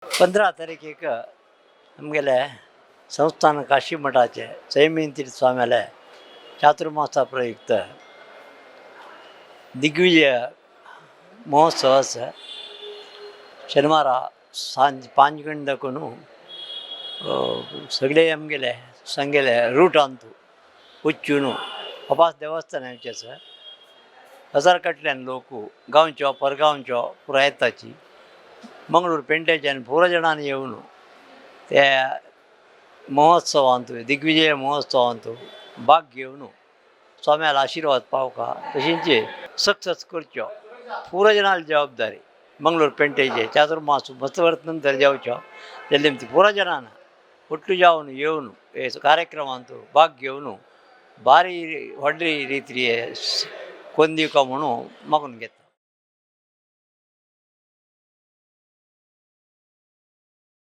15 तारखेक आमगेले संस्थान काशी मठाचे जयमेंतीर स्वाम्याले चातुर्मासा प्रयुक्त दिग्विजय महोत्सव आसा. शेनवारा सांज 5 गंटे दाखून सगळे आमगेले सांगेले रुटांतू वचून अपास देवस्थानाचे आसा. हजार कटल्यान लोक गांवचो परगांवचो पुरा येताची. मंगळूर पेंटेच्यान पुरा जणांनी येवन ते महोत्सवांत, दिग्विजय महोत्सवांत भाग घेवन स्वाम्याला आशीर्वाद पावका, तशेंच सक्सेस करच्यो पुरा जणांली जबाबदारी. मंगळूर पेंटेचे चातुर्मास मस्त नंतर जावचो जाल्यार पुरा जणांना ಒಟ್ಟು जावन येवन हे कार्यक्रमांत भाग घेवन भारी व्हडली रितीय कोंदिका म्हणून मागून घेता.